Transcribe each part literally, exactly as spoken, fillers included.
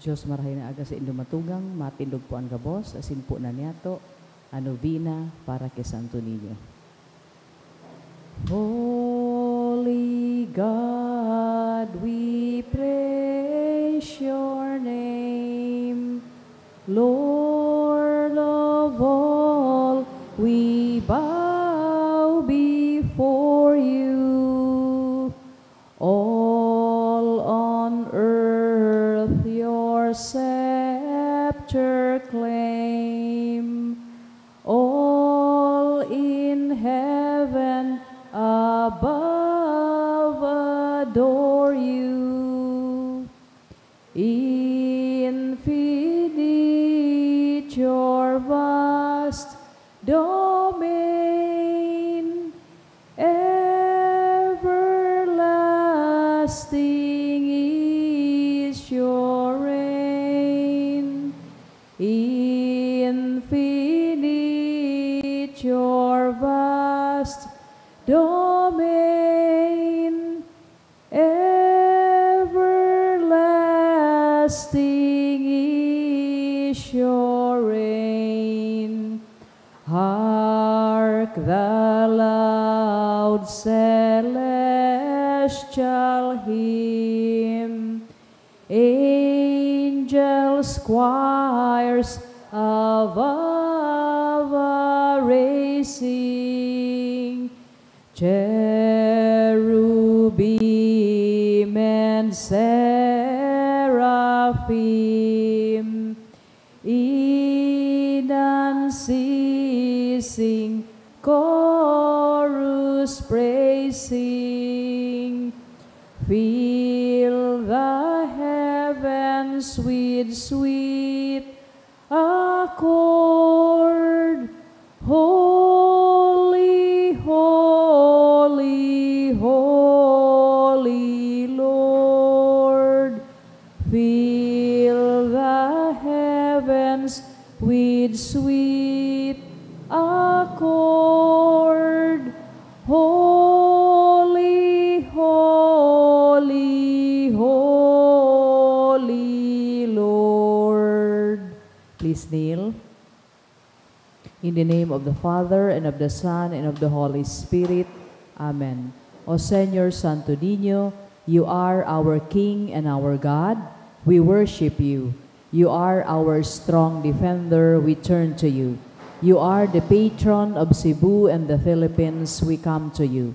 Diyos, marahay na aga saindo matugang, matindog po an gabos, asin po na niyato, an novena para kay Santo Niño. Holy God, we praise your name. Lord of all, we bow before you. All on earth your scepter claim. All in heaven above adore you. Infinite your vast domain, everlasting is your reign. Infinite your vast domain, everlasting is your reign. Hark the loud celestial hymn, angels, choirs above are raising, cherubim and seraphim, in unceasing chorus praising, fill the heavens with sweet accord. Holy, holy, holy Lord, fill the heavens with sweet accord. Holy, holy, holy Lord. Please kneel. In the name of the Father, and of the Son, and of the Holy Spirit. Amen. O Señor Santo Niño, you are our King and our God. We worship you. You are our strong defender. We turn to you. You are the patron of Cebu and the Philippines. We come to you.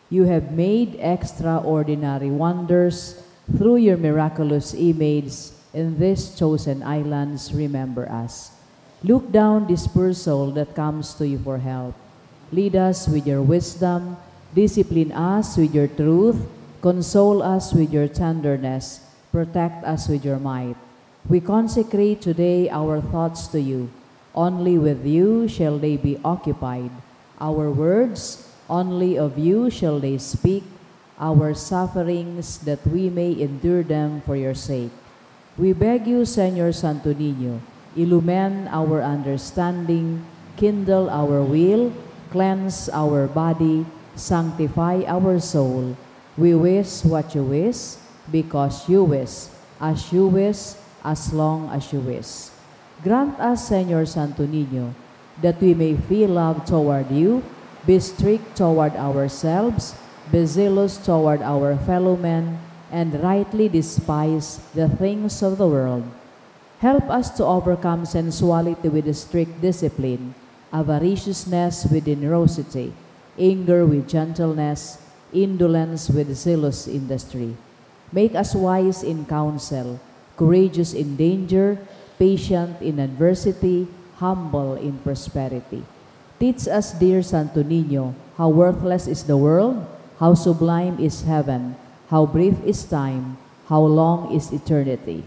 You have made extraordinary wonders through your miraculous image in these chosen islands. Remember us. Look down this poor soul that comes to you for help. Lead us with your wisdom, discipline us with your truth, console us with your tenderness, protect us with your might. We consecrate today our thoughts to you. Only with you shall they be occupied. Our words, only of you shall they speak. Our sufferings, that we may endure them for your sake. We beg you, Señor Santo Niño, illumine our understanding, kindle our will, cleanse our body, sanctify our soul. We wish what you wish, because you wish, as you wish, as long as you wish. Grant us, Señor Santo Niño, that we may feel love toward you, be strict toward ourselves, be zealous toward our fellow men, and rightly despise the things of the world. Help us to overcome sensuality with strict discipline, avariciousness with generosity, anger with gentleness, indolence with zealous industry. Make us wise in counsel, courageous in danger, patient in adversity, humble in prosperity. Teach us, dear Santo Niño, how worthless is the world, how sublime is heaven, how brief is time, how long is eternity.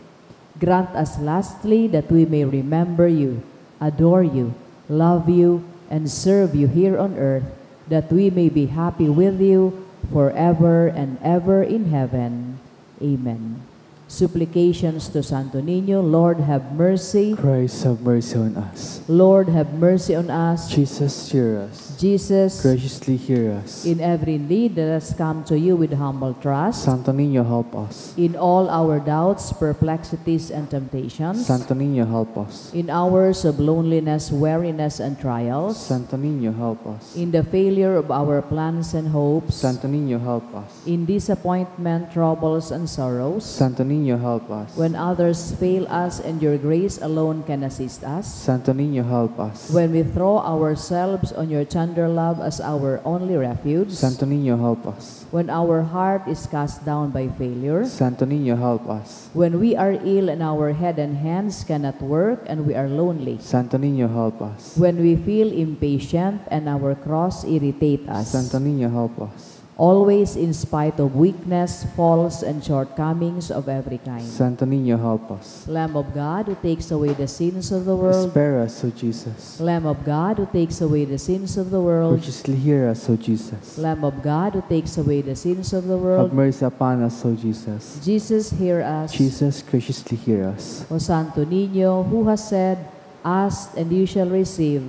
Grant us lastly that we may remember you, adore you, love you, and serve you here on earth, that we may be happy with you forever and ever in heaven. Amen. Supplications to Santo Niño. Lord, have mercy. Christ, have mercy on us. Lord, have mercy on us. Jesus, hear us. Jesus, Graciously hear us. In every need, let us come to you with humble trust. Santo Niño, help us. In all our doubts, perplexities, and temptations. Santo Niño, help us. In hours of loneliness, weariness, and trials. Santo Niño, help us. In the failure of our plans and hopes. Santo Niño, help us. In disappointment, troubles, and sorrows. Santo Niño, help us. When others fail us and your grace alone can assist us. Santo Niño, help us. When we throw ourselves on your tender love as our only refuge. Santo Niño, help us. When our heart is cast down by failure. Santo Niño, help us. When we are ill and our head and hands cannot work and we are lonely. Santo Niño, help us. When we feel impatient and our cross irritate us. Santo Niño, help us. Always in spite of weakness, faults, and shortcomings of every kind. Santo Niño, help us. Lamb of God who takes away the sins of the world. Spare us, O Jesus. Lamb of God who takes away the sins of the world. Graciously hear us, O Jesus. Lamb of God who takes away the sins of the Have world. Mercy upon us, O Jesus. Jesus, hear us. Jesus, graciously hear us. O Santo Niño, who has said, "Ask and you shall receive,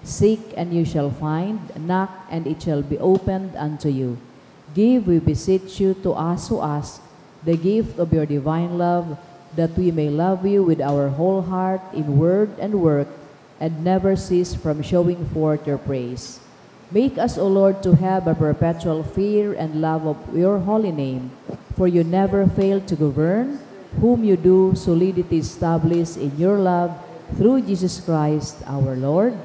seek and you shall find, knock and it shall be opened unto you." Give, we beseech you, to us who ask, the gift of your divine love, that we may love you with our whole heart in word and work, and never cease from showing forth your praise. Make us, O Lord, to have a perpetual fear and love of your holy name, for you never fail to govern, whom you do solidity establish in your love, through Jesus Christ our Lord.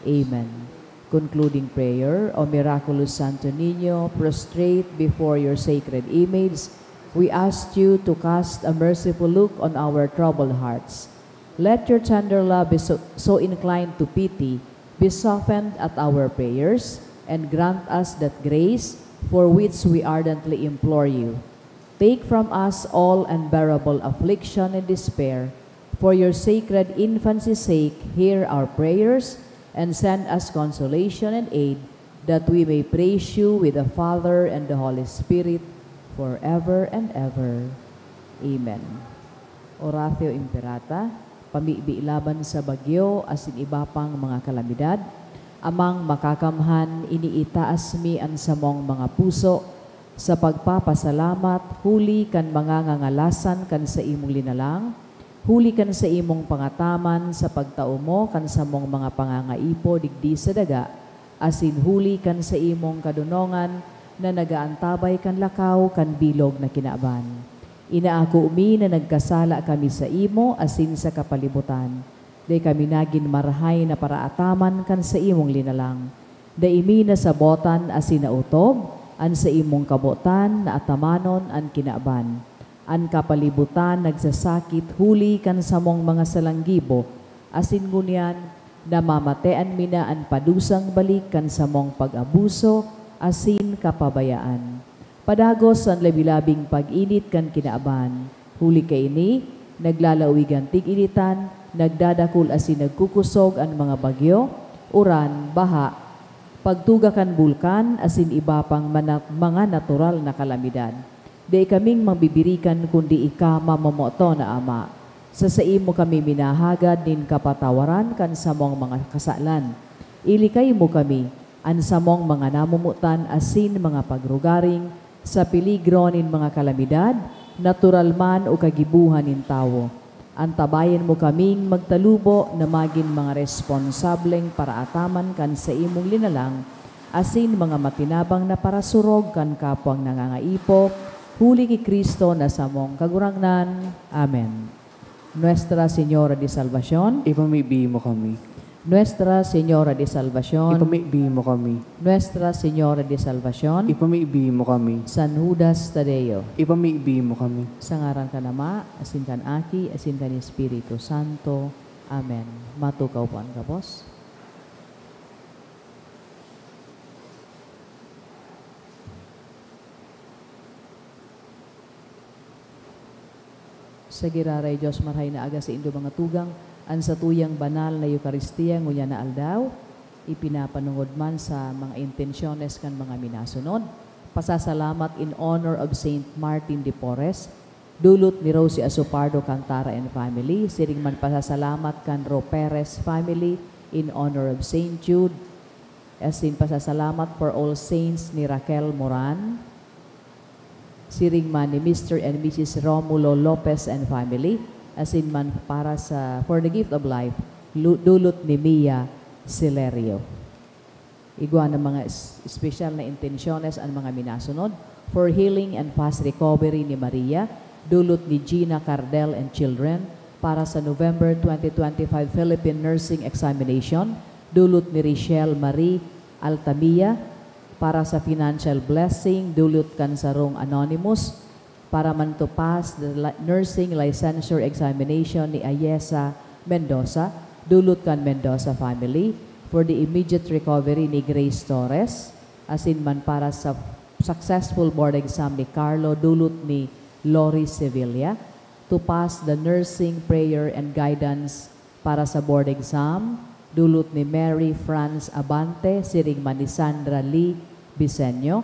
Amen. Concluding prayer. O miraculous Santo Niño, prostrate before your sacred image, we ask you to cast a merciful look on our troubled hearts. Let your tender love be so, so inclined to pity, be softened at our prayers, and grant us that grace for which we ardently implore you. Take from us all unbearable affliction and despair. For your sacred infancy's sake, hear our prayers, and send us consolation and aid, that we may praise you with the Father and the Holy Spirit, forever and ever. Amen. Oratio Imperata, pamibi laban sa bagyo asin iba pang mga kalamidad. Amang Makakamhan, iniitaas mi an samong mga puso sa pagpapasalamat huli kan mga ngangalasan kan saimong linalang, huli kan saimong pangataman sa pagtao mo kan samong mga pangangaipo digdi sa daga, asin huli kan saimong kadonongan na nagaantabay kan lakaw kan bilog na kinaban. Inaako mi na nagkasala kami saimo asin sa kapalibutan. Dai kami nagin marahay na paraataman kan saimong linalang. Dai mi nasabotan asin naotob an saimong kabotan na atamanon an kinaban. An kapalibutan nagsasakit huli kan samong mga salanggibo, asin ngunyan namamatean mi na an padusang balik kan samong pag-abuso asin kapabayaan. Padagos an labi-labing pag-init kan kinaban. Huli kaini, naglalaog an tig-initan, nagdadakul asin nagkukusog an mga bagyo, uran, baha, pagtuga kan bulkan, asin iba pang mana-, mga natural na kalamidad. Dai kaming mabibirikan kundi ika, Mamamoton na Ama. Sa saimo kami minahagad nin kapatawaran kan samong mga kasalan. Ilikay mo kami, an samong mga namomotan asin mga pagrugaring sa peligro nin mga kalamidad, natural man o kagibohan nin tawo. Antabayan mo kaming magtalubo na magin mga responsableng paraataman kan saimong linalang asin mga matinabang na parasurog kan kapwang nangangaipo, huli ki Cristo na samong Kagurangnan. Amen. Nuestra Señora de Salvacion. Ipamibi mo kami. Nuestra Señora de Salvacion. Ipamibi mo kami. Nuestra Señora de Salvacion. Ipamibi mo kami. San Judas Tadeo. Ipamibi mo kami. Sa ngaran kan Ama, asin kan Aki, asin kan Espiritu Santo. Amen. Matukaw po an gabos. Sa giraray Dios, marahay na aga saindo mga tugang, an satuyang banal na Eukaristia ngunyan na aldaw, ipinapanongod man sa mga intensyones kan mga minasunod. Pasasalamat in honor of Saint Martin de Porres, dulot ni Rosie Asopardo Cantara and family, siring man pasasalamat kan Roperes family in honor of Saint Jude, Asin pasasalamat for All Saints ni Raquel Moran, siring man ni Mister and Missus Romulo Lopez and family, asin man para sa For the Gift of Life, lu-, dulot ni Mia Celerio. Igwa na mga es-, espesyal na intensyones an mga minasunod, for healing and fast recovery ni Maria, dulot ni Gina Cardel and children, para sa November twenty twenty-five Philippine Nursing Examination, dulot ni Richelle Marie Altamia, para sa financial blessing, dulot kan sarong anonymous, para man to pass the li-, nursing licensure examination ni Ayesa Mendoza, dulot kan Mendoza family, for the immediate recovery ni Grace Torres, asin man para sa successful board exam ni Carlo, dulot ni Lori Sevilla, to pass the nursing prayer and guidance para sa board exam, dulot ni Mary Franz Abante, siring man ni Sandra Lee Bisenyo,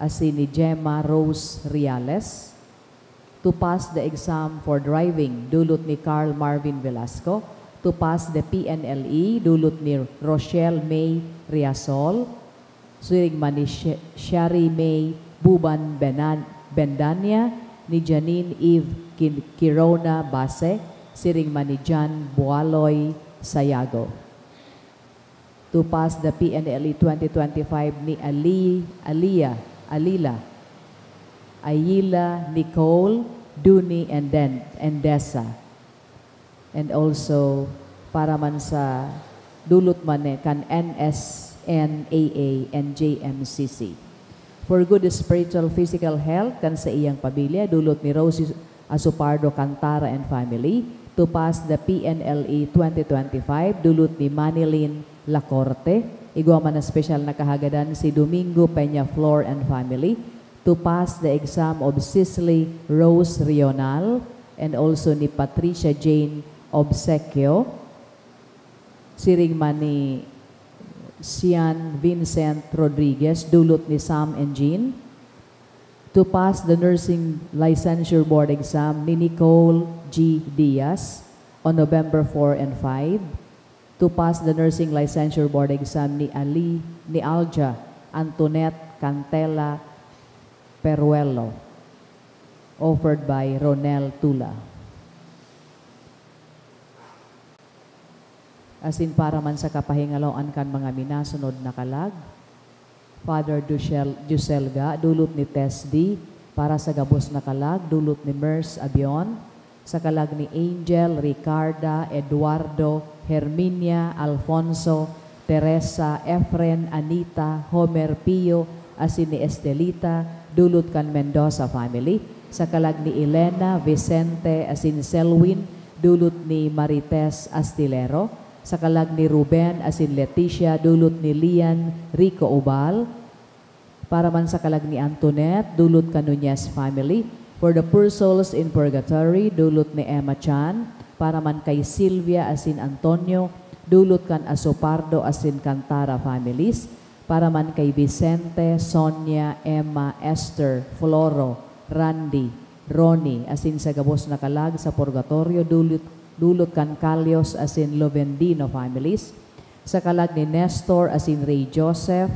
asin ni Gemma Rose Reales. To pass the exam for driving, dulot ni Carl Marvin Velasco. To pass the P N L E, dulot ni Rochelle May Riasol, siring man ni She-, Shari May Buban Benan-, Bendania, ni Janine Eve Kin-, Kirona Base, siring man ni John Bualoy Sayago. To pass the P N L E twenty twenty-five ni Ali, Alia, Alila, Ayila, Nicole, Duni, and Den-, Endesa. And also, para man sa dulot man eh, kan N S N A A and J M C C. For good spiritual physical health kan sa iyang pamilya, dulot ni Rosie Asopardo Cantara and family, to pass the P N L E twenty twenty-five, dulot ni Manilyn Lacorte. Igwa man na special na kahagadan si Domingo Peña Flor and family, to pass the exam of Cicely Rose Rional and also ni Patricia Jane Obsequio, siring man ni Sian Vincent Rodriguez, dulot ni Sam and Jean, to pass the nursing licensure board exam ni Nicole G Diaz on November four and five, to pass the nursing licensure board exam ni Ali, ni Alja Antoinette Cantela Peruelo, offered by Ronel Tula. Asin para man sa kapahingaloan kan mga minasunod na kalag, Father Dushel-, Duselga, dulot ni Tess D, para sa gabos na kalag, dulot ni Mers Abion, sa kalag ni Angel, Ricarda, Eduardo, Herminia, Alfonso, Teresa, Efren, Anita, Homer, Pio, asin ni Estelita, dulot kan Mendoza family, sa kalag ni Elena, Vicente, asin Selwyn, dulot ni Marites Astilero, sa kalag ni Ruben asin Leticia, dulot ni Lian Rico Ubal, para man sa kalag ni Antoinette, dulot kan Nunez family, for the poor souls in purgatory, dulot ni Emma Chan, para man kay Silvia asin Antonio, dulot kan Asopardo asin Cantara families, para man kay Vicente, Sonia, Emma, Esther, Floro, Randy, Ronnie, asin sa gabos na kalag sa purgatorio, dulot, dulot kan Calios asin Lovendino families, sa kalag ni Nestor asin Ray Joseph,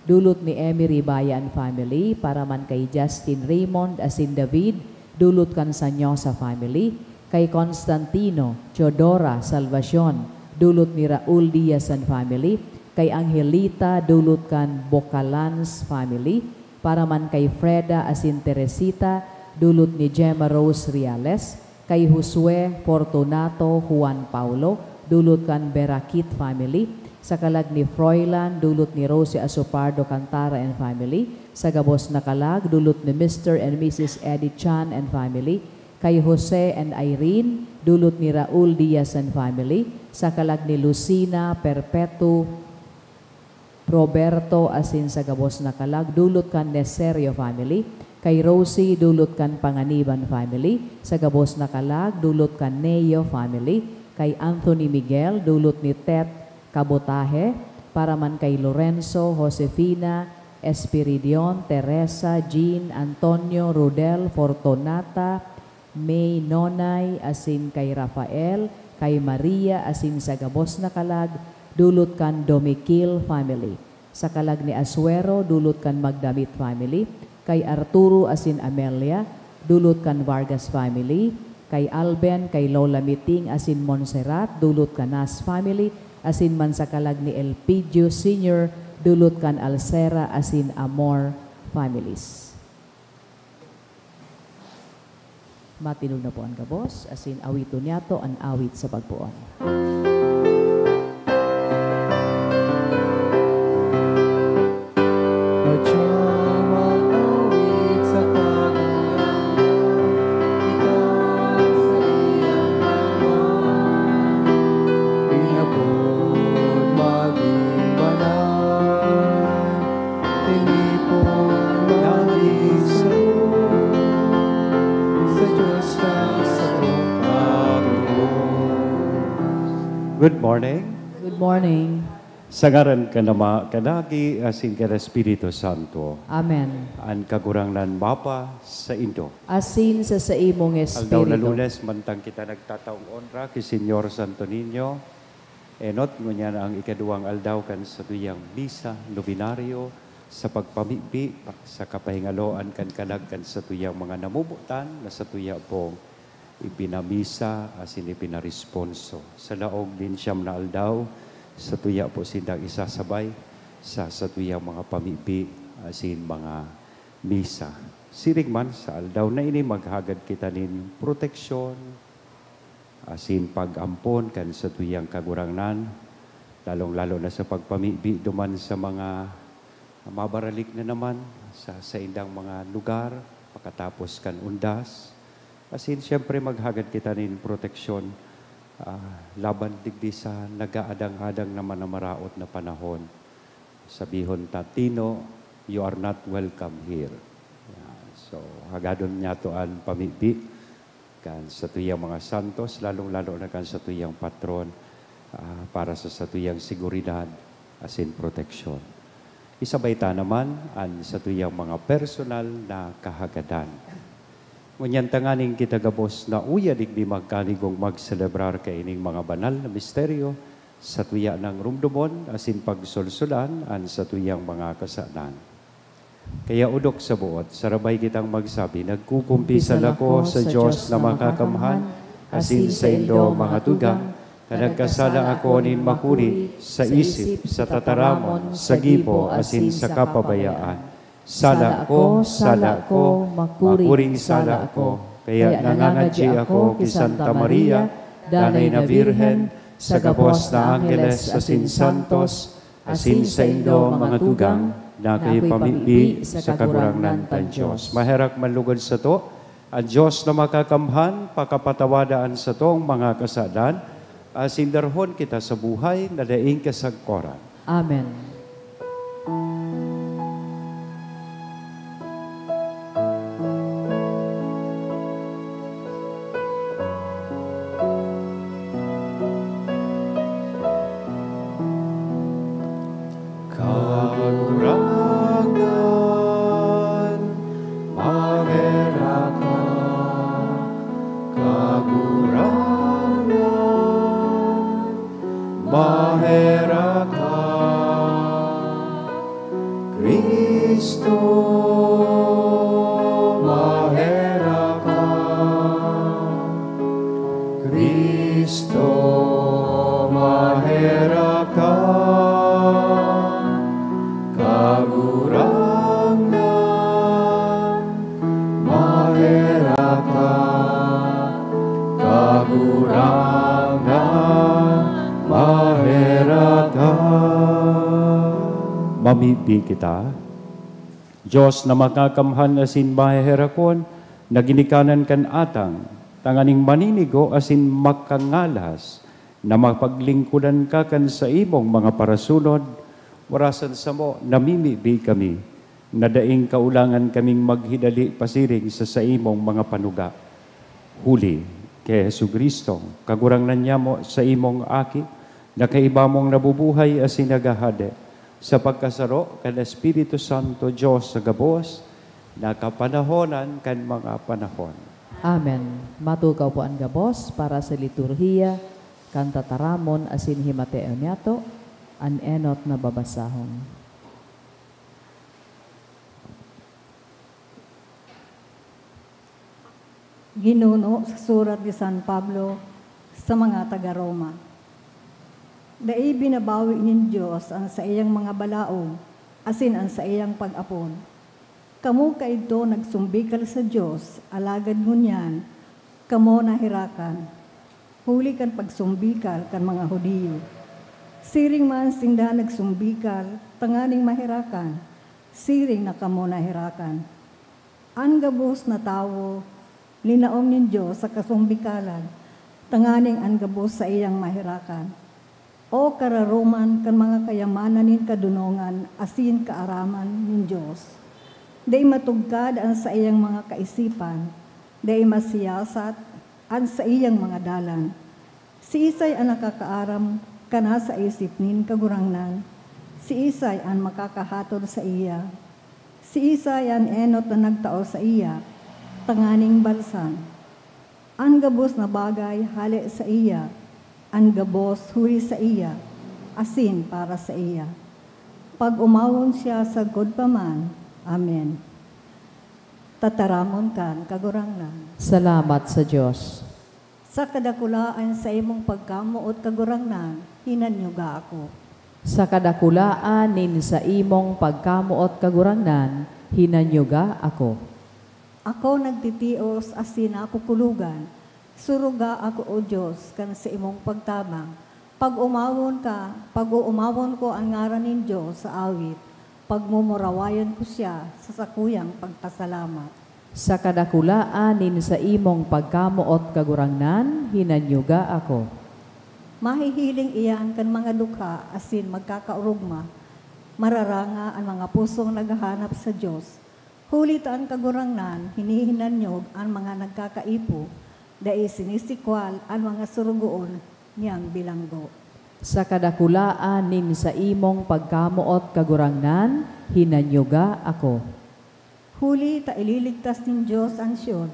dulot ni Emery Bayan family, para man kay Justin Raymond asin David, dulot kan Sanyosa family, kay Constantino, Teodora, Salvacion, dulot ni Raul Diaz and family, kay Angelita, dulot kan Bocalans family, para man kay Freda asin Teresita, dulot ni Gemma Rose Reales, kay Josue Fortunato Juan Paulo, dulot kan Berakit family, sa kalag ni Froilan, dulot ni Rosie Asopardo Cantara and family, sa gabos na kalag, dulot ni Mister and Missus Eddie Chan and family, kay Jose and Irene, dulot ni Raul Diaz and family, sa kalag ni Lucina Perpetuo Roberto asin sa gabos na kalag, dulot kan Neserio family, kay Rosie, dulot kan Panganiban family, sa gabos na kalag, dulot kan Neo family, kay Anthony Miguel, dulot ni Tet Kabotahe, para man kay Lorenzo, Josefina, Espiridion, Teresa, Jean, Antonio, Rudel, Fortunata, May, Nonay, asin kay Rafael, kay Maria, asin sa gabos na kalag, dulot kan Domiquil family. Sa kalag ni Asuero, dulot kan Magdamit family. Kay Arturo asin Amelia, dulot kan Vargas family. Kay Alben, kay Lola Miting asin Montserrat, dulot kan Nas family. Asin man sa kalag ni Elpidio Senior, dulot kan Alcera asin Amor families. Matinog na po an gabos, asin awiton niyato an awit sa pagpoon. Madya mag-awit sa Kagurangnan, ikan sa iyang banal, pinapod magin banal, tinipon magin saro, sa Diyos na satong Kagurangnan. Good morning. Good morning. Sa ngaran kan Ama, kan Aki, asin kan Espiritu Santo. Amen. An Kagurangnan mapa saindo. Asin sa saimong Aldaw na espiritu. Lunes, mantang kita nagtataong onra ki Señor Santo Niño, enot ngunyan ang ikaduwang aldaw kan satuyang misa novenario sa pagpamibi pa, sa kapahingaloan kan kalag kan satuyang mga namomotan na satuya pong ipinamisa asin ipinaresponso. Sa laog nin siyam na aldaw, satuya po sindang isasabay sa satuyang mga pamibi asin mga misa. Siring man, sa aldaw na ini, maghagad kita nin proteksyon asin pag-ampon kan satuyang Kagurangnan, lalong-lalo na sa pagpamibi duman sa mga mabaralik na naman sa saindang mga lugar pakatapos kan undas. Asin, siyempre, maghagad kita nin proteksyon, ah, laban digdi sa nag-aadang-adang naman na maraot na panahon. Sabihon ta, "Tino, you are not welcome here." Yan. So, hagadon niyato an pamibi kan satuyang mga santos, lalong-lalo na kan satuyang patron, ah, para sa satuyang seguridad asin proteksyon. Isabay ta naman an satuyang mga personal na kahagadan. Ngunyan, tanganing kita gabos na uya digdi magkanigong magselebrar kaining mga banal na misteryo, satuya nang rumdomon asin pagsolsolan an satuyang mga kasadan. Kaya, odok sa boot, sarabay kitang magsabi, "Nagkukumpisal ako sa Diyos na makakamhan, asin saindo, mga tugang, na nagkasala ako nin makuri sa isip, sa tataramon, sa gibo, asin sa kapabayaan. Sala ko, sala ko, makuring sala ko." Kaya nangangadyi ako ki Santa Maria, Danay na Birhen, sa gabos na angheles asin santos, asin saindo, mga tugang, na kayo pamibi sa Kagurangnan tang Diyos. Maherak man lugod sato, an Diyos na makakamhan, pakapatawada an satong mga kasadan, asin darhon kita sa buhay na daing kasagkoran. Amen. Kagurangnan, maherak ka. Kagurangnan, maherak ka. Cristo, maherak ka. Cristo, maherak ka. Kagurangnan, maherak ka. Kagurangnan, maherak ka. Mamibi kita. Dios na makakamhan asin maheherakon, na ginikanan kan atang, tanganing maninigo asin makangalas, na mapaglingkodan ka kan saimong mga parasunod, warasan samo namimibi kami, na daing kaulangan kaming maghidali pasiring sa saimong mga panuga. Huli ki Jesu-Cristo, Kagurangnan nyamo, saimong Aki, na kaiba mong nabubuhay asin naghahade, sa pagkasaro kan Espiritu Santo, Dios sa gabos, na kapanahonan kan mga panahon. Amen. Matukaw po an gabos para sa liturhiya kan tataramon asin himateon niyato. An enot na babasahon. Ginuno sa surat ni San Pablo sa mga taga Roma. Dai binabawi nin Dios an saiyang mga balaog asin an saiyang pag-apod. Kamo kaidto nagsumbikal sa Dios, alagad ngunyan kamo naherakan, huli kan pagsumbikal kan mga Judio. Siring man sinda nagsumbikal tanganing maherakan, siring na kamo naherakan. An gabos na tawo linaom nin Dios sa kasumbikalan, tanganing an gabos saiyang maherakan. O kararoman kan mga kayamanan nin kadonongan asin kaaraman nin Dios, dai matugkad an saiyang mga kaisipan, dai masiyasat an saiyang mga dalan. Siisay an nakakaaram kan nasa isip nin Kagurangnan? Siisay an makakahatod saiya? Siisay an enot na nagtao saiya tanganing balsan? An gabos na bagay hale saiya, an gabos huli saiya, asin para saiya. Pag-omawon siya sagkod pa man. Amen. Tataramon kan Kagurangnan. Salamat sa Dios. Sa kadakulaan sa imong pagkamoot, Kagurangnan, hinanyuga ako. Sa kadakulaan nin saimong pagkamoot, Kagurangnan, hinanyuga ako. Ako nagtitios asin nakukulogan. Suruga ako, O Dios, kan saimong pagtabang. Pag-omawon ka, pag-oomawon ko an ngaran nin Dios sa awit. Pagmumurawayan ko siya sa sakuyang pagpasalamat. Sa kadakulaan nin saimong pagkamoot, Kagurangnan, hinanyuga ako. Mahihiling iyan kan mga dukha asin magkakaorogma. Mararanga an mga pusong naghahanap sa Dios. Huli ta an Kagurangnan hinihinanyog an mga nagkakaipo, dai sinisikwal an mga sorogoon niyang bilanggo. Sa kadakulaan nin saimong pagkamoot, Kagurangnan, hinanyuga ako. Huli ta ililigtas nin Dios an Sion,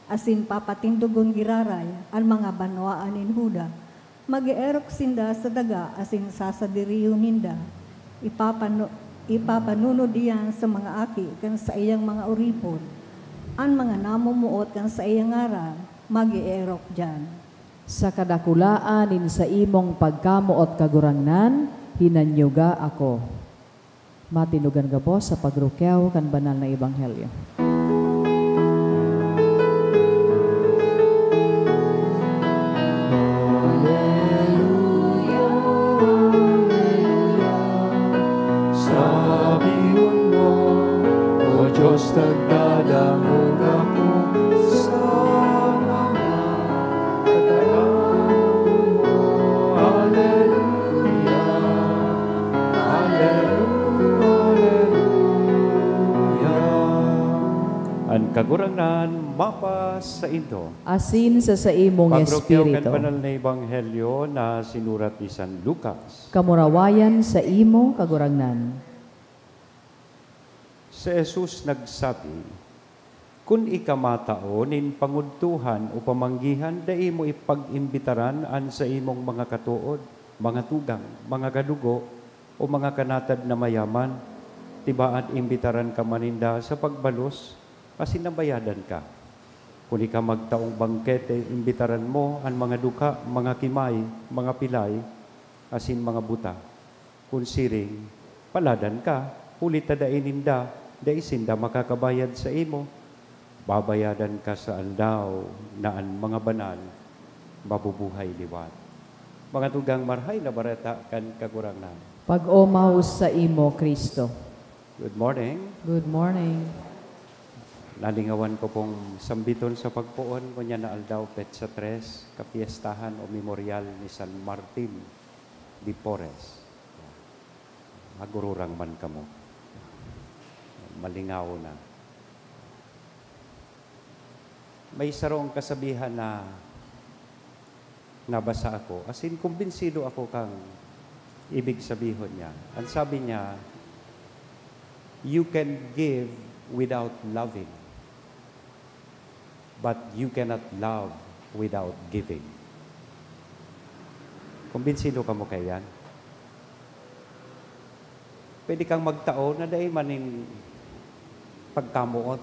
asin papatindogon giraray an mga banwaan nin Juda. Mag-eerok sinda sa daga asin sasadirihon ninda. Ipapano-, ipapanunod iyan sa mga aki kan saiyang mga oripon. An mga namomoot kan saiyang ngaran, mag-eerok diyan. Sa kadakulaan nin saimong pagkamoot, Kagurangnan, hinanyuga ako. Matinugan gabos sa pagrukyaw kan banal na ebanghelyo. Aleluya, aleluya. Sabihon mo, O Diyos, nagdadangog ako sa mga tataramon mo. Aleluya, aleluya, aleluya. An Kagurangnan mapasaindo. Asin sa saimong Pagrukyaw kan espiritu. Banal na Ebanghelyo na sinurat ni San Lucas. Kamurawayan saimo, Kagurangnan. Si Jesus nagsabi, "Kun ika matao nin pangudtuhan o pamanggihan, dai mo ipag-imbitaran an saimong mga katood, mga tugang, mga kadugo, o mga kanatad na mayaman. Tibaad imbitaran ka man ninda sa pagbalos, asin nabayadan ka. Kun ika magtaong bangkete, imbitaran mo an mga dukha, mga kimay, mga pilay, asin mga buta. Kun siring, paladan ka, huli ta dai ninda, dai sinda makakabayad saimo. Babayadan ka sa aldaw na an mga banal mabubuhay liwat." Mga tugang, Marahay na Bareta kan Kagurangnan. Pag-omaw saimo, Cristo. Good morning. Good morning. Nalingawan ko pong sambiton sa pagpoon, ngunyan na aldaw, petsa tres, kapiestahan o memoryal ni San Martin de Porres. Magururang man kamo. Malingaw na. May sarong kasabihan na nabasa ako, asin kumbinsido ako kang ibig sabihon niya. Ang sabi niya, "You can give without loving, but you cannot love without giving." Kumbinsido kamo kaiyan? Pwede kang magtao na dai man nin pagkamoot.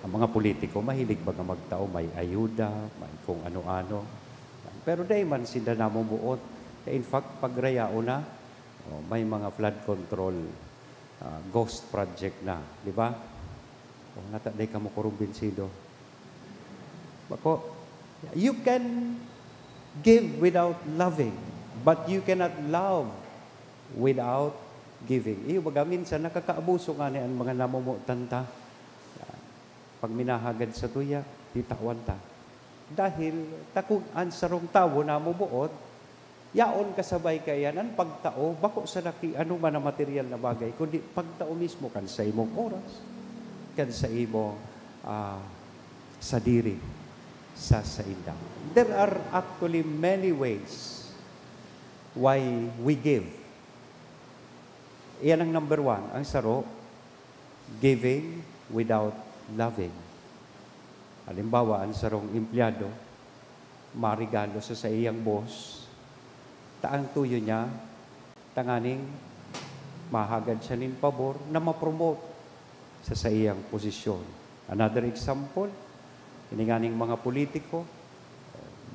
Ang mga politiko, mahilig baga magtao, may ayuda, may kung ano-ano. Pero dai man sinda namumuot. In fact, pagrayaon na, oh, may mga flood control, ah, ghost project na, di ba? O, nata, dai kamo kurumbinsido. Bako, you can give without loving, but you cannot love without giving. Iyo, baga minsan nakakaabuso ngani an mga namomotan ta. Pag minahagad sa tuya, titawan ta. Dahil ta kun an sarong tawo namomoot, yaon kasabay kaiyan an pagtao, bako sa naki-, anoman na material na bagay, kundi pagtao mismo kan sa imong oras, kan sa imong, ah, sadiri sa sainda. There are actually many ways why we give. Iyan ang number one. Ang saro, giving without loving. Halimbawa, ang sarong empleyado, marigalo sa saiyang boss, ta ang tuyo niya, tanganing mahagad siya nin pabor na ma-promote sa saiyang posisyon. Another example, ini nganing mga politiko,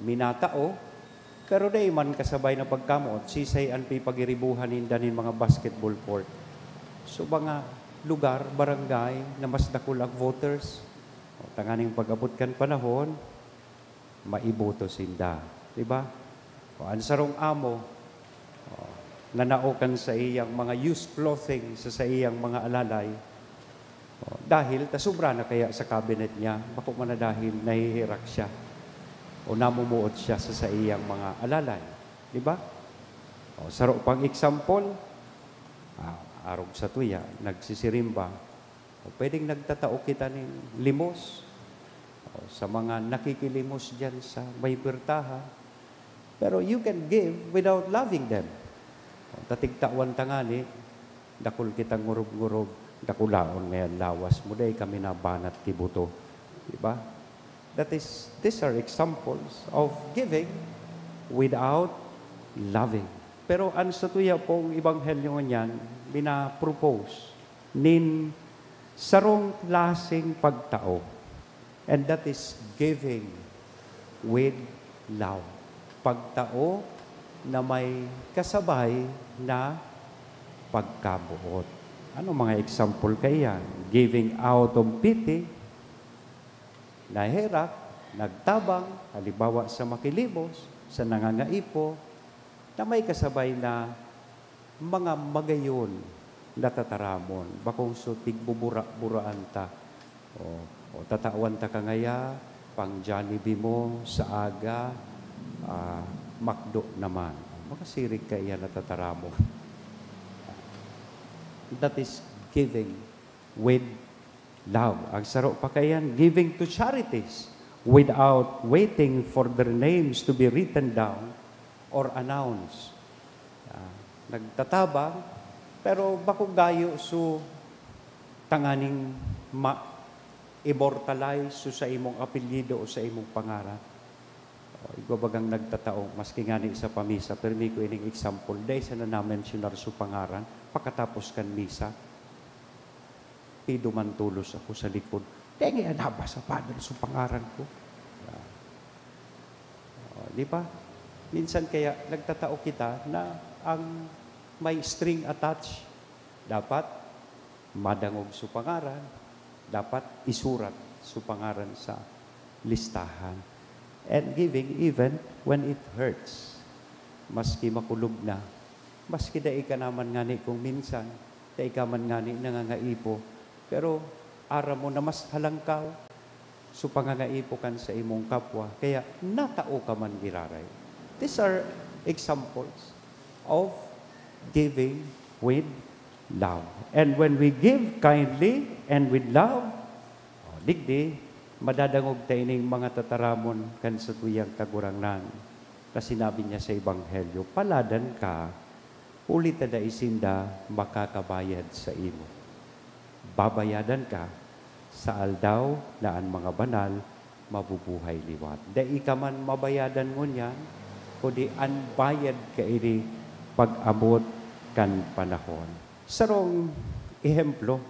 minatao, pero dai man kasabay na pagkamoot, sisay an pipagiribuhan ninda nin mga basketball court. So, mga lugar, barangay na mas dakul ang voters, o, tanganing pag-abot kan panahon, maiboto sinda. Di ba? O, an sarong amo, o, nanao kan saiyang mga used clothing sa saiyang mga alalay, o, dahil ta sobra na kaya sa cabinet niya, bako man na dahil nahihirak siya o namumuot siya sa saiyang mga alalay. Di ba? O, saro pang example, ah, arog sa tuya, nagsisirimba. O, pwedeng nagtatao kita nin limos, o, sa mga nakikilimos diyan sa may puwertahan. Pero you can give without loving them. O, ta tigtawan ta ngani, dakul kitang ngurog-ngurog, dakulaon ngayan lawas mo, dai kami nabanat ki buto. Di ba? That is, these are examples of giving without loving. Pero an satuya pong ebanghelyo ngunyan, mina-propose nin sarong klaseng pagtao, and that is giving with love. Pagtao na may kasabay na pagkaboot. Ano mga example kaiyan? Giving out of pity, naherak, nagtabang, halimbawa sa makilimos, sa nangangaipo, na may kasabay na mga magayon na tataramon, bakong so tigbubura-buraan ta. O, o tatawan ta ka ngaya, pang Jollibee mo sa aga, ah, McDo naman. Makasirig ka iyan na tataramon. That is giving with love. Ang saro pa kaiyan, giving to charities without waiting for their names to be written down or announced. Ah, nagtatabang, pero bako gayo so tanganing ma-immortalize so sa imong apelyido o sa imong pangaran. O, igwa bagang nagtatao, maski ngani sa pamisa, pirmi ko ining example, dai sana na-mensionar so pangaran, pakatapos kan misa, piduman tolos ako sa likod. Dai ngaya nabasa, Father, so pangaran ko. Ah. O, di ba? Minsan kaya nagtatao kita na ang may string attached, dapat madangog so pangaran, dapat isurat so pangaran sa listahan. And giving even when it hurts. Maski makulog na, maski dai ka naman ngani kung minsan, dai ka man ngani nangangaipo, pero aram mo na mas halangkaw so pangangaipo kan sa imong kapwa, kaya natao ka man giraray. These are examples of giving with love. And when we give kindly and with love, o, digdi, madadangog ta ining mga tataramon kan satuyang Kagurangnan, na sinabi niya sa Ebanghelyo, "Paladan ka, huli ta dai sinda makakabayad saimo. Babayadan ka sa aldaw na an mga banal mabubuhay liwat." Dai ka man mabayadan ngunyan, kundi an bayad kaini pag-abot kan panahon. Sarong ehemplo,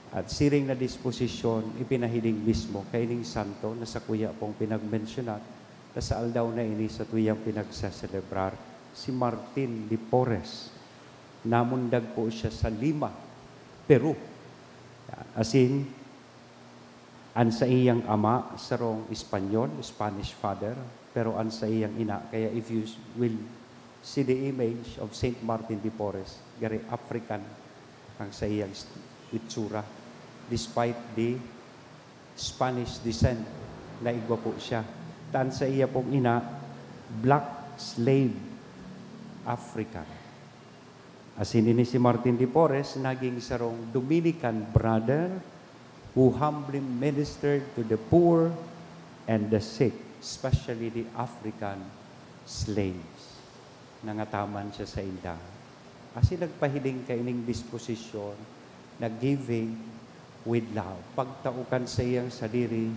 at siring na disposisyon ipinahiling mismo kaining santo na sakuya pong pinagmensyonat, na sa aldaw na ini satuyang pinagseselebrar, si Martin de Porres. Namundag po siya sa Lima, Peru. Asin, an saiyang ama, sarong Espanyol, Spanish father, pero an saiyang ina, kaya if you s-, will see the image of Saint Martin de Porres, gari African ang saiyang st-, itsura, despite the Spanish descent na igwa po siya. Ta an saiya pong ina, black slave African. Asin ini si Martin de Porres naging sarong Dominican brother who humbly ministered to the poor and the sick, especially the African slaves. Nangataman siya sainda. Asin nagpahiling kaining disposisyon na giving with love, pagtao kan saiyang sadiri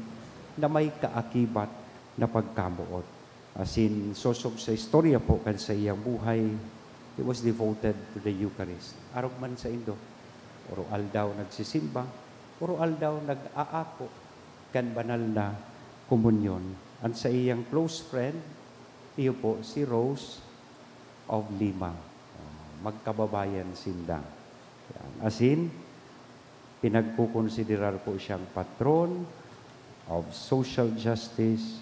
na may kaakibat na pagkamoot. Asin sosog sa istorya po kan saiyang buhay, he was devoted to the Eucharist. Arog man saindo, oro-aldaw nagsisimba, oro-aldaw nag-aako kan banal na komunyon. An saiyang close friend, iyo po si Rose of Lima. Ah, magkababayan sinda. Yan. Asin, pinagkokonsiderar po siyang patron of social justice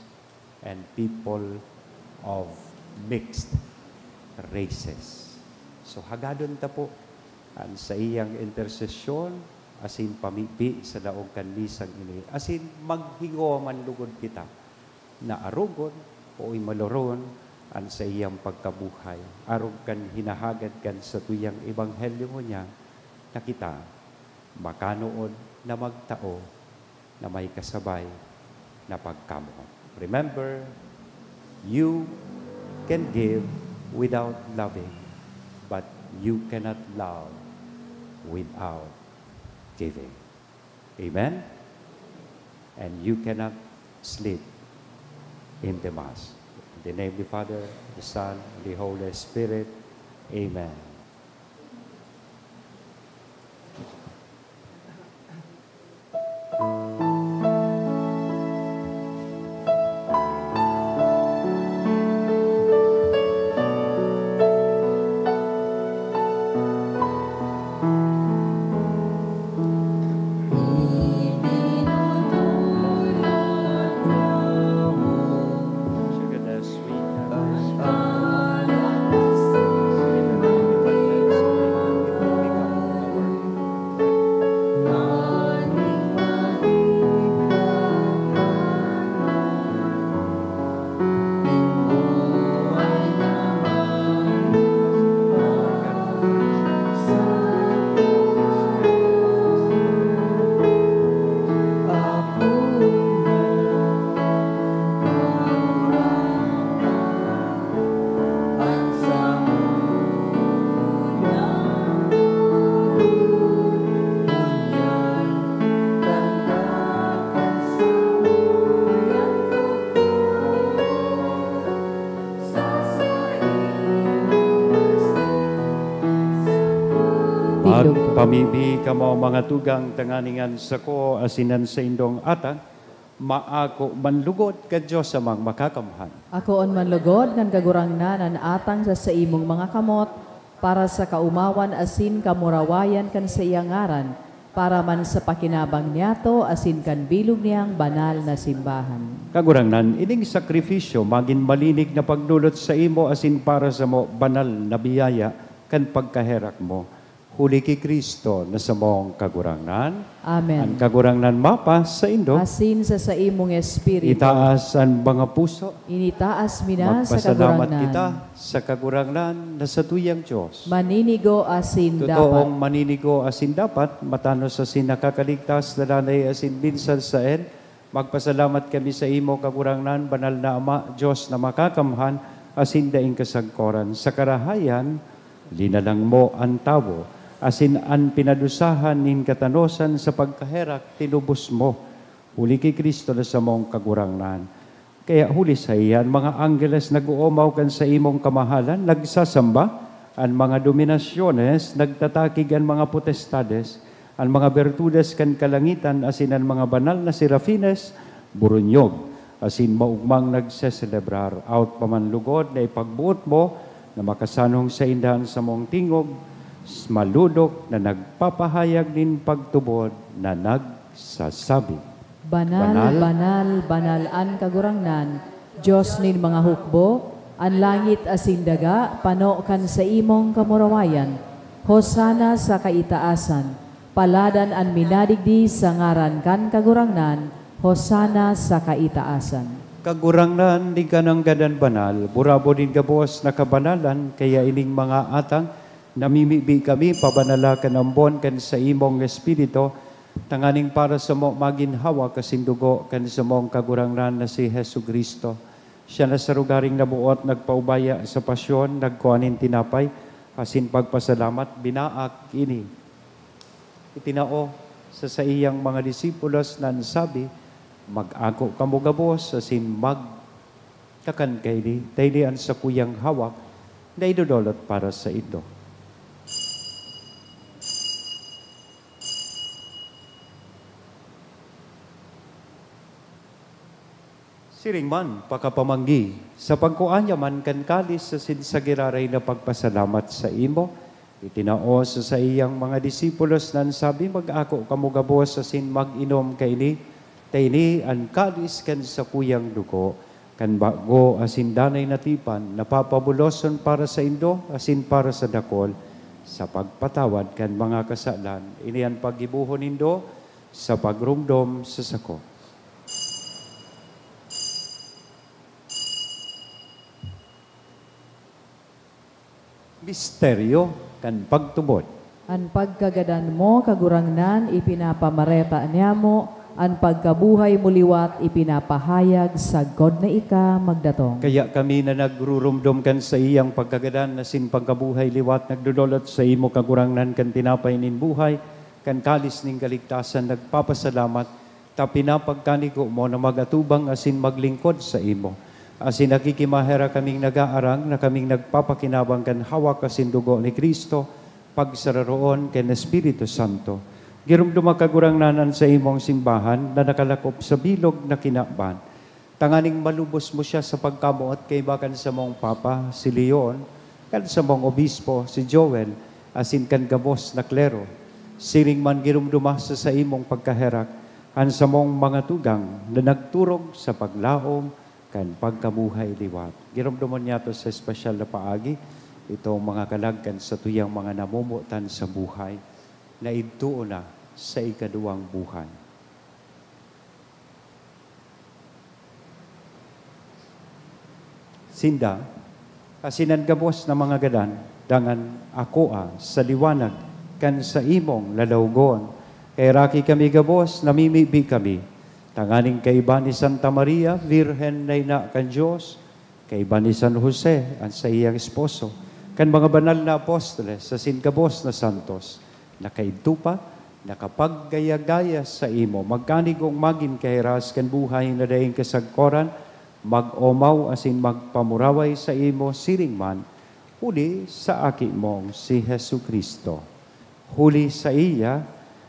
and people of mixed races. So, hagadon ta po an saiyang intersesyon asin pamibi sa laog kan misang ini, asin maghingowa man lugod kita na arogon o imaloron an saiyang pagkabuhay, arog kan hinahagad kan satuyang ebanghelyo ngunyan, na kita makanood na magtao na may kasabay na pagkamoot. Remember, you can give without loving, but you cannot love without giving. Amen? And you cannot sleep in the Mass. In the name of the Father, the Son, and the Holy Spirit. Amen. Pamibi kamo, mga tugang, tanganing an sako asin an saindong atang maako man lugod kan Dios Amang Makakamhan. Akoon man lugod kan Kagurangnan an atang sa saimong mga kamot, para sa kaomawan asin kamurawayan kan saiyang ngaran, para man sa pakinabang niyato asin kan bilog niyang banal na simbahan. Kagurangnan, ining sakrifisyo magin malinig na pagdolot saimo asin para samo banal na biyaya kan pagkaherak mo. Huli ki Cristo na samong Kagurangnan. Amen. An Kagurangnan mapasaindo. Asin sa saimong espiritu. Itaas an mga puso. Initaas mi na sa Kagurangnan. Magpasalamat kita sa Kagurangnan na satuyang Dios. Maninigo asin dapat. Totoong maninigo asin dapat, matanos asin nakakaligtas, dalanay asin minsan saen, magpasalamat kami saimo, Kagurangnan, Banal na Ama, Dios na Makakamhan asin daing kasagkoran. Sa karahayan, linalang mo an tawo, asin an pinadusahan nin katanosan sa pagkaherak tinubos mo, huli ki Cristo na samong Kagurangnan. Kaya huli saiya, an mga anggeles nag-oomaw kan saimong kamahalan, nagsasamba, An mga dominasyones nagtatakig, an mga potestades, an mga bertudes kan kalangitan asin an mga banal na serafines burunyog, asin maogmang nagseselebrar. Awot pa man lugod na ipagboot mo na makasanong sainda an samong tingog, s-, malodok na nagpapahayag nin pagtubod na nagsasabi, Banal, Banal. Banal, Banal an Kagurangnan, Dios nin mga hukbo. An langit asin daga pano kan saimong kamurawayan. Hosana sa kaitaasan! Paladan an minadigdi sa ngaran kan Kagurangnan! Hosana sa kaitaasan! Kagurangnan, digdi ka nanggad an banal, burabod nin gabos na kabanalan, kaya ining mga atang, namimibi kami, pabanala kan ambon kan saimong Espiritu, tanganing para samo magin hawak asin dugo kan samong Kagurangnan na si Jesu-Cristo. Siya na sa rogaring naboot nagpaubaya sa pasyon, nagkua nin tinapay, asin pagpasalamat, binaak ini. Itinao sa saiyang mga disipulos na an sabi, "Mag-ako kamo gabos asin magkakan kaini, ta ini an sakuyang hawak na idodolot para saindo." Siring man, pakapamanggi, sa pagkua niya man kan kalis asin sa giraray na pagpasalamat saimo, itinao sa saiyang mga disipulos na an sabi, "Mag-ako kamo gabos asin mag-inom kaini, ta ini an kalis kan sakuyang dugo, kan bago asin danay na tipan, na papabuloson para saindo asin para sa dakul, sa pagpatawad kan mga kasalan. Ini an paggibohon nindo sa pagromdom sa sako." Misteryo kan pagtubod. An pagkagadan mo, Kagurangnan, ipinapamareta niamo, an pagkabuhay mo liwat ipinapahayag sagkod na ika magdatong. Kaya kami na nagruromdom kan saiyang pagkagadan asin pagkabuhay liwat, nagdodolot saimo, Kagurangnan, kan tinapay nin buhay, kan kalis nin kaligtasan, nagpapasalamat ta pinapagkanigo mo na mag-atubang asin maglingkod saimo. Asin nakikimaherak kaming nag-aarang na kaming nagpapakinabang kan hawak asin dugo ni Cristo, pagsararoon kan Espiritu Santo. Giromdoma, Kagurangnan, an saimong simbahan na nakalakop sa bilog na kinaban, tanganing malubos mo siya sa pagkamoot kaiba kan samong Papa, si Leon, kan samong Obispo, si Joel, asin kan gabos na klero. Siring man, giromdoma sa saimong pagkaherak an samong mga tugang na nagturog sa paglaom kan pagkabuhay liwat. Giromdomon niyato sa espesyal na paagi itong mga kalag kan satuyang mga namomotan sa buhay na idtoon na sa ikaduwang buhay. Sinda, asin an gabos na mga gadan, dangan akoa sa liwanag kan saimong lalawgon. Kaheraki kami gabos, namimibi kami, tanganing kaiba ni Santa Maria, Birhen na ina kan Dios, kaiba ni San Jose, an saiyang esposo, kan mga banal na apostoles, asin gabos na santos, na kaidto pa nakapaggaya-gaya saimo, magkanigong magin kahiras kan buhay na daing kasagkoran, mag-omaw asin magpamuraway saimo siring man, huli sa Aki mong si Jesu-Cristo. Huli saiya,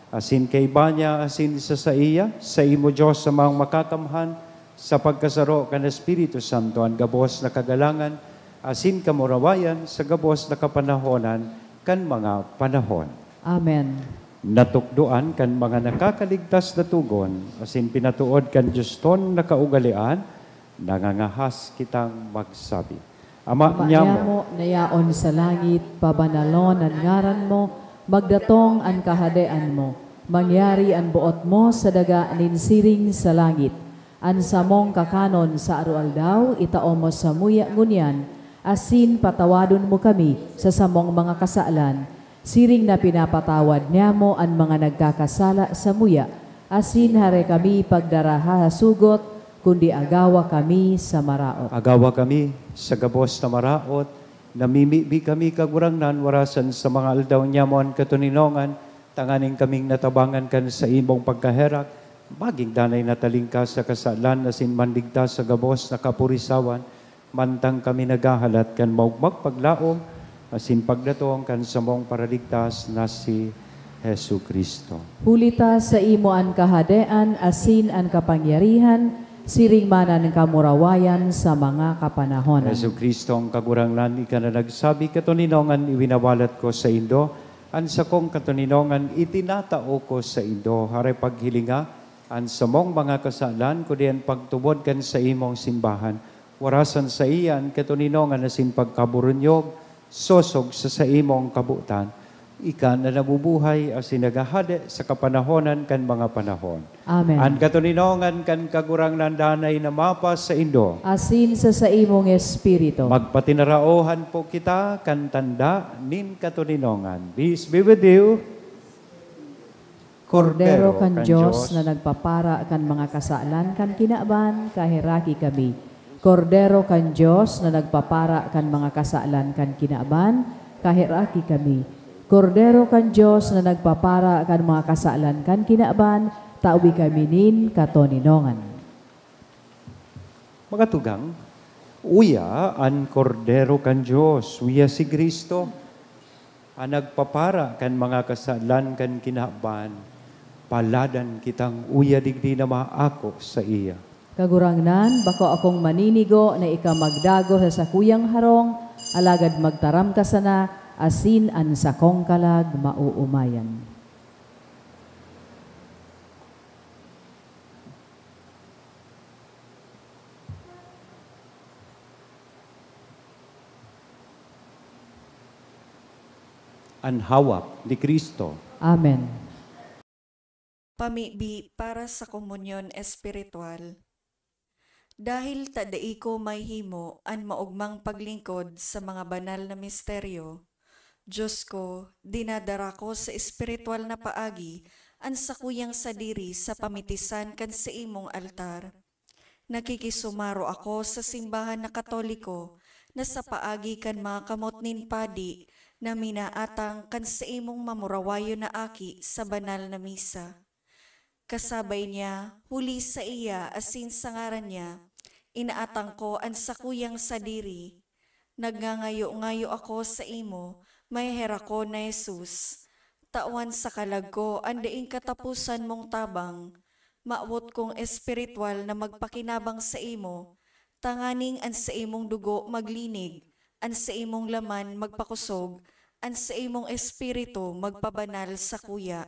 asin kaiba niya, asin sa saiya, saimo, Dios Amang Makakamhan, sa pagkasaro kan Espiritu Santo, an gabos na kagalangan asin kamurawayan sa gabos na kapanahonan kan mga panahon. Amen. Natukdoan kan mga nakakaligtas na togon asin pinatood kan dioston na kaugalean, nangangahas kitang magsabi, Ama Ama niamo, niamo na yaon sa langit, pabanalon an ngaran mo, magdatong an kahadean mo, mangyari an boot mo sa daga nin siring sa langit. An samong kakanon sa aroaldaw, itao mo samuya ngunyan, asin patawadon mo kami sa samong mga kasalan, siring na pinapatawad niamo an mga nagkakasala samuya, asin hare kami pagdaraha sa sugot, kundi agawa kami sa maraot. Agawa kami sa gabos na maraot, namimibi kami, Kagurangnan, warasan sa mga aldaw niamo an katoninongan, tanganing kaming natabangan kan saimong pagkaherak, magin danay na talingkas sa kasalan asin mandigtas sa gabos na kapurisawan, mantang kami naghahalat kan maogmang paglaom asin pagdatong kan samong Paraligtas na si Jesu-Cristo. Huli ta saimo an kahadean asin an kapangyarihan, siring man an kamurawayan sa mga kapanahonan. Jesu-Cristo, ang Kagurangnan, ika na nagsabi, "Katoninongan iwinawalat ko saindo, an sakong katoninongan itinatao ko saindo." Haray paghilinga an samong mga kasalan, kundi an pagtubod kan saimong simbahan. Warasan saiya an katoninongan asin pagkaburunyog, sosog sa saimong kabotan. Ika na nabubuhay asin naghahade sa kapanahonan kan mga panahon. Amen. An katoninongan kan Kagurangnan danay na mapasaindo. Asin sa saimong espiritu. Magpatinaraohan po kita kan tanda nin katoninongan. Peace be with you. Kordero kan Dios na nagpapara kan mga kasalan kan kinaban, kaheraki kami. Kordero kan Dios na nagpapara kan mga kasalan kan kinaban, kaheraki kami. Kordero kan Dios na nagpapara kan mga kasalan kan kinaban, tawi kami nin katoninongan. Mga tugang, uya an Kordero kan Dios, uya si Cristo. An nagpapara kan mga kasalan kan kinaban, paladan kitang uya digdi na maako saiya. Kagurangnan, bako akong maninigo na ika magdagos sa sakuyang harong, alagad magtaram ka sana, asin an sakong kalag maoomayan. An hawak ni Cristo. Amen. Pamibi para sa komunyon espiritual. Dahil ta dai ko mahimo an maogmang paglingkod sa mga banal na misteryo, Diyos ko, dinadara ko sa espiritual na paagi an sakuyang sadiri sa pamitisan kan saimong altar. Nakikisumaro ako sa simbahan na Katoliko na sa paagi kan mga kamot nin padi na minaatang kan saimong mamurawayon na aki sa banal na misa. Kasabay niya, huli saiya asin sa ngaran niya, inaatang ko an sakuyang sadiri. Nagngangayo-ngayo ako saimo, maheherak ko na Jesus. Tawan sa kalag ko an daing kataposan mong tabang. Mawot kong espiritual na magpakinabang saimo, tanganing an saimong dugo maglinig, an saimong laman magpakosog, an saimong espiritu magpabanal sakuya.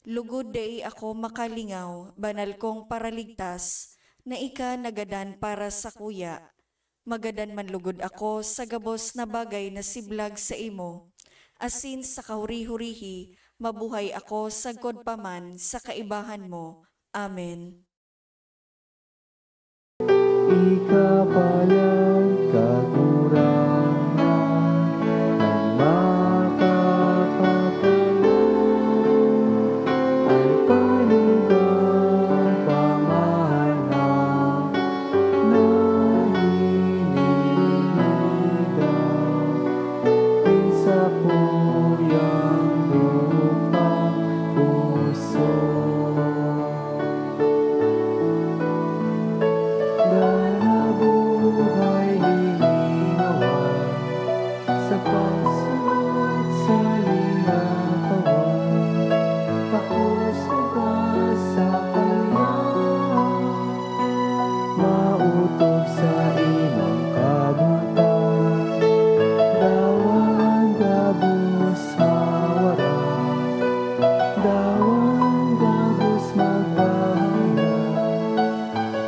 Lugod dai ako makalingaw, banal kong Paraligtas, na ika nagadan para sakuya. Magadan man lugod ako sa gabos na bagay na siblag saimo, asin sa kahuri-hurihi mabuhay ako sagkod pa man sa kaibahan mo. Amen. Ika palan, Kagurangnan, an makakapanan, an panugang pamahanak na hiningidaw nin sakuyang dugang puso. Dahil mabuhay linawan sa pagsunod sa linatawan, pakusog ka sa kalyahan, maotob sa imong kabotan. Dawa an gabos mawarak, dawa an gabos magbahayak.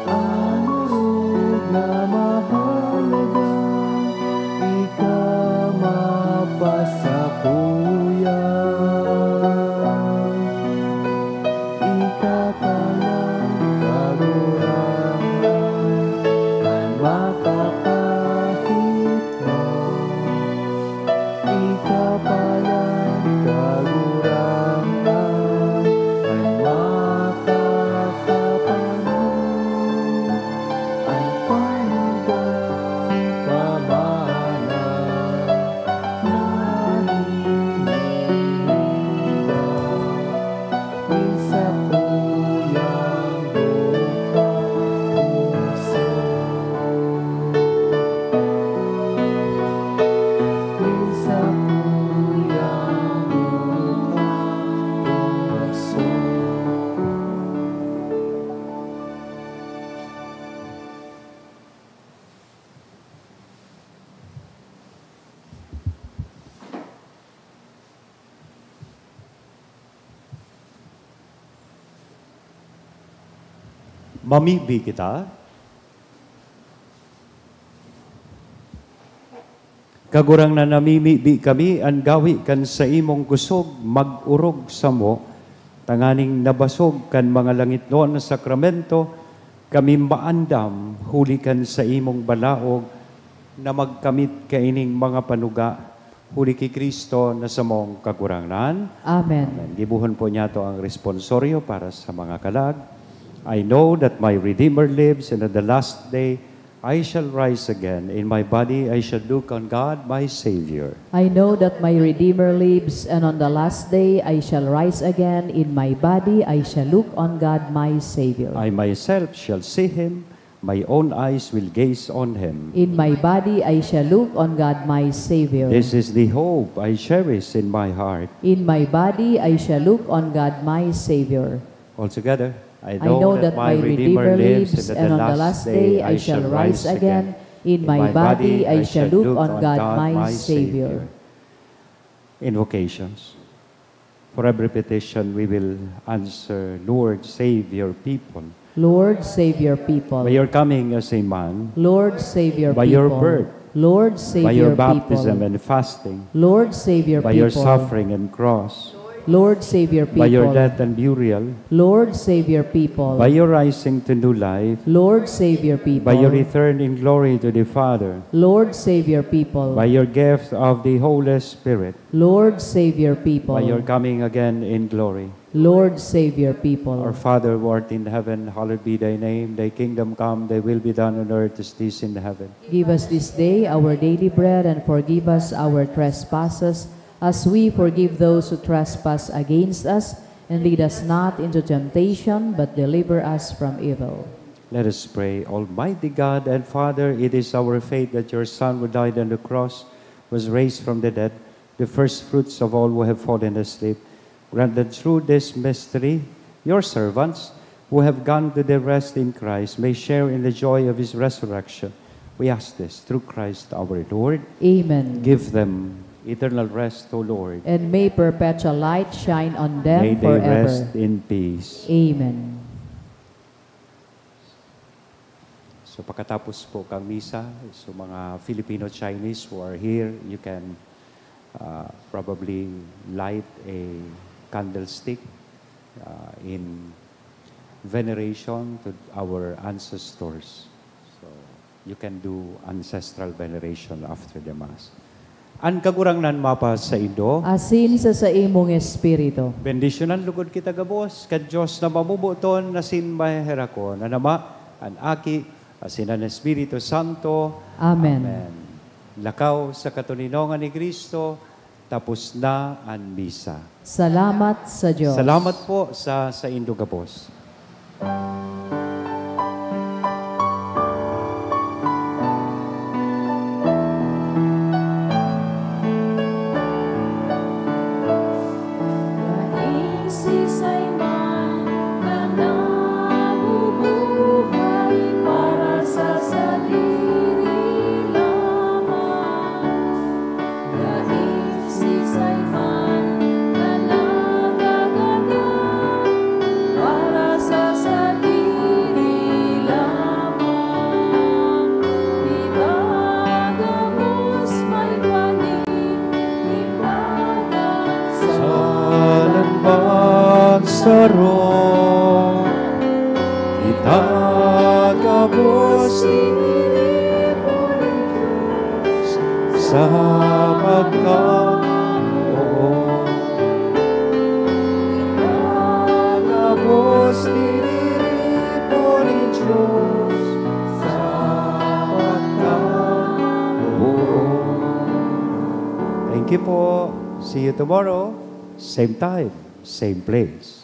An orog na mahalaga, ika mapasakuya. Ika palan, Kagurangnan, an makakahit Ika palan, Kagurangnan, an makakapanan, an panugang pamahanak na hiningidaw nin sakuyang dugang puso. Nin Mamibi kita. Kagurangnan, namimibi kami, an gawi kan saimong kusog mag-orog samo, tanganing nabasog kan mga langitnon na sakramento, kami maandam huli kan saimong balaog na magkamit kaining mga panuga, huli ki Cristo na samong Kagurangnan. Amen. Amen. Gibohon po niyato ang responsorio para sa mga kalag. I know that my Redeemer lives, and at the last day I shall rise again. In my body I shall look on God, my Savior. I know that my Redeemer lives, and on the last day I shall rise again. In my body I shall look on God, my Savior. I myself shall see him, my own eyes will gaze on him. In my body I shall look on God, my Savior. This is the hope I cherish in my heart. In my body I shall look on God, my Savior. All together. I know that my Redeemer lives, and on the last day I shall rise again. In my body I shall look on God, my Savior. Invocations. For every petition, we will answer, "Lord, save your people." Lord, save your people. By your coming as a man. Lord, save your people. By your birth. Lord, save your people. By your baptism and fasting. Lord, save your people. By your suffering and cross. Lord, save your people. By your death and burial. Lord, save your people. By your rising to new life. Lord, save your people. By your return in glory to the Father. Lord, save your people. By your gift of the Holy Spirit. Lord, save your people. By your coming again in glory. Lord, save your people. Our Father who art in heaven, hallowed be thy name. Thy kingdom come, thy will be done on earth as it is in heaven. Give us this day our daily bread, and forgive us our trespasses, as we forgive those who trespass against us. And lead us not into temptation, but deliver us from evil. Let us pray. Almighty God and Father, it is our faith that your Son, who died on the cross, was raised from the dead, the first fruits of all who have fallen asleep. Grant that through this mystery, your servants who have gone to their rest in Christ may share in the joy of his resurrection. We ask this through Christ our Lord. Amen. Give them eternal rest, O Lord. And may perpetual light shine on them forever. May they rest in peace. Amen. So, pakatapos po kang misa, so mga Filipino-Chinese who are here, you can, uh, probably light a candlestick, uh, in veneration to our ancestors. So, you can do ancestral veneration after the Mass. An Kagurangnan mapasaindo. Asin sa saimong espiritu. Bendisyonan logod kita gabos kan Dios na mamoboton asin maheherakon, an Ama, an Aki, asin an Espiritu Santo. Amen. Amen. Lakaw sa katoninongan ni Cristo, tapos na an misa. Salamat sa Dios. Salamat po sa saindo gabos. Dai siisay man na nabubuhay para sa sadiri lamang. Dai siisay man na nagagadan para sa sadiri lamang. Kita gabos may paninibagan sa lanbang saro. Kita gabos tiniripo nin Dios sa pagkamoot. Kita gabos tiniripo nin Dios sa pagkamoot. Thank you po. See you tomorrow. Same time, same place.